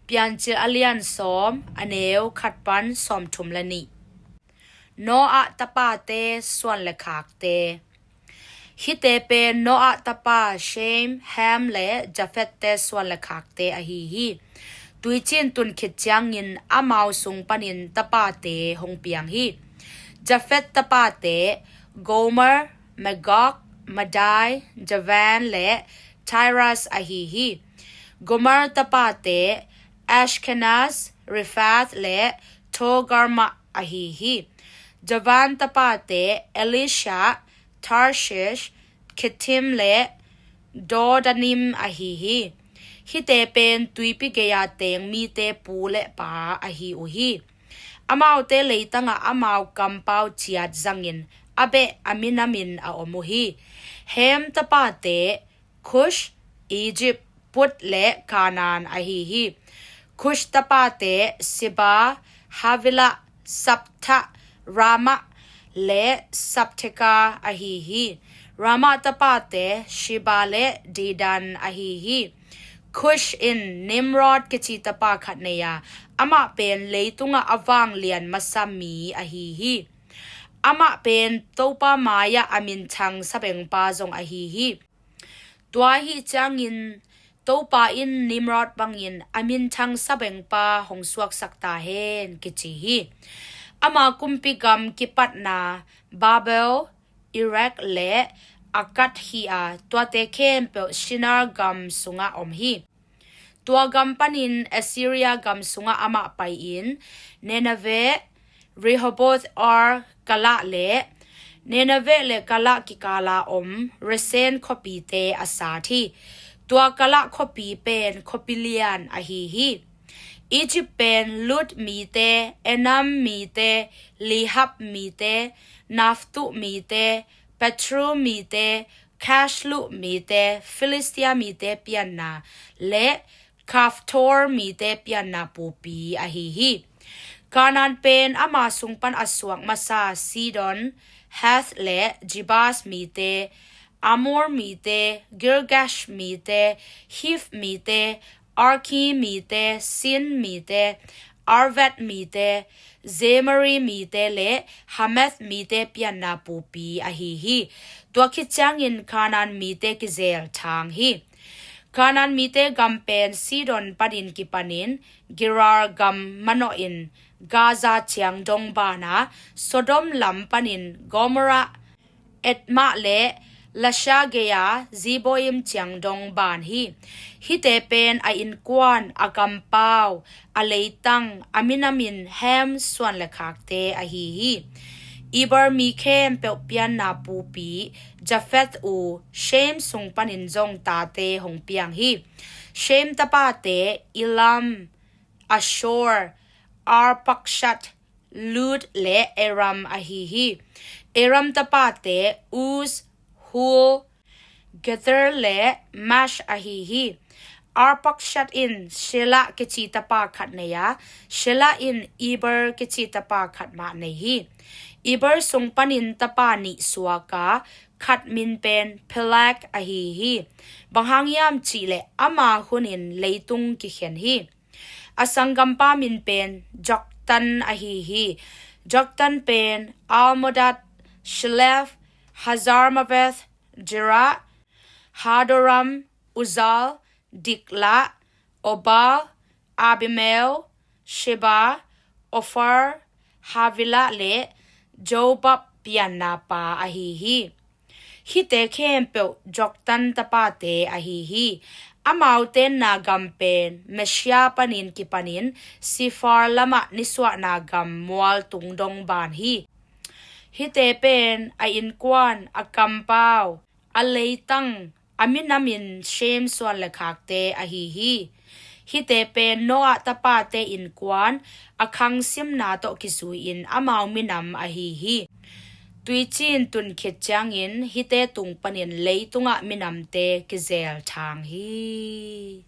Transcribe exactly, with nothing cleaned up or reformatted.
Piancil a lian sawm, a neu khat pan sawmthum le nih. Noah tapate suan le khakte. Hihte pen Noah tapa Shem, Ham le Japheth-te suan le khakte ahi hi. Tuiciin tun khit ciangin amau sung panin tapate hong piang hi. Japheth tapate Gomer, Magog, Madai, Javan le Tiras ahi hi. Gomer tapate Ashkenaz, Riphath le Togarmah ahi hi. Javan tapate Elishah, Tarshish, Kittim le Dodanim ahi hi. Hihte pen tuipi gei-a teng mite pu le pa ahi uh hi. Amaute leitangah amau kampau ciat zangin a beh a minamin a om uh hi. Ham tapate Kush, Egypt, Put le Kanaan ahi hi. Kush tapate Seba, Havilah, Sabtah, Raamah le Sabteka ahi hi. Raamah tapate Sheba le Dedan ahi hi. Kush in Nimrod kici tapa khat nei a, amah pen leitungah a vanglian masa mi ahi hi. Amah pen Topa mai-ah a minthang sabengpa zong ahi hi. Tua ahih ciangin Topa in Nimrod bangin a minthang sabengpa hong suaksak ta hen kici hi. Ama kumpi gam kipatna Babel, Erek le Akkad hi a, tuate khempeuh Shinar gam sungah om hi. Tua gam panin Assyria gam sungah amah pai-in Nineveh, Rehoboth Ir, Kalah le Nineveh le Kalah kikala om Resen khuapite a sat hi. Tua Kalah khuapi pen khuapi lian ahi hi. Egypt pen Lut mite, Elam mite, Lehab mite, Naphtuh mite, Pathru mite, Kashluh mite, Filistia mite pianna le Kaftor mite pianna pupi ahi hi. Kanaan pen ama sung pan a suak masa Sidon, Heth le Jebus mite, Amor mite, Girgash mite, Hiv mite, Arki mite, Sin mite, Arvad mite, Zemari mite le Hamath mite pianna pupi ahi hi. Tua khit ciangin Kanaan mite kizel thang hi. Kanaan mite gam pen Sidon panin kipanin Gerar gam manawhin Gaza ciang dong banah, Sodom lam panin Gomorrah, Admah le Lasha gei-a Zeboim ciang dong ban hi. Hihte pen a innkuan, a kampau, a leitang, a minamin Ham suan le khakte ahi hi. Eber mi khempeuh pianna pupi Japheth u Shem sung panin zong tate hong piang hi. Shem tapate Elam, Asshur, Arpakshad, Lud le Aram ahi hi. Aram tapate Uz, Hul, Gether le Mash ahi hi. Arpakshad in Shelah kici tapa khat nei a, Shelah in Eber kici tapa khat mah nei hi. Eber sung panin tapa nih suak a, khat min pen Peleg ahi hi. Bang hang hiam cihleh ama hunin leitung kikhen hi. A sanggampa min pen Joktan ahi hi. Joktan pen Almodad, Shelef, Hazarmaveth, Jerah, Hadoram, Uzal, Diklah, Obal, Abimael, Sheba, Ophir, Havilah le Jobab pianna pa ahi hi. Hihte khempeuh Joktan tapate ahi hi. Amau tenna gam pen Mesha panin kipanin Sefar lamah nisuahna gam mual tung dong ban hi. Hihte pen a innkuan, a kampau, a leitang, a minamin Shem suan le khakte ahi hi. Hihte pen Noah tapate innkuan, a khang simna tawh kizui-in amau minam ahi hi. Tuiciin tun khit ciangin hihte tung panin leitungah minamte kizel thang hi.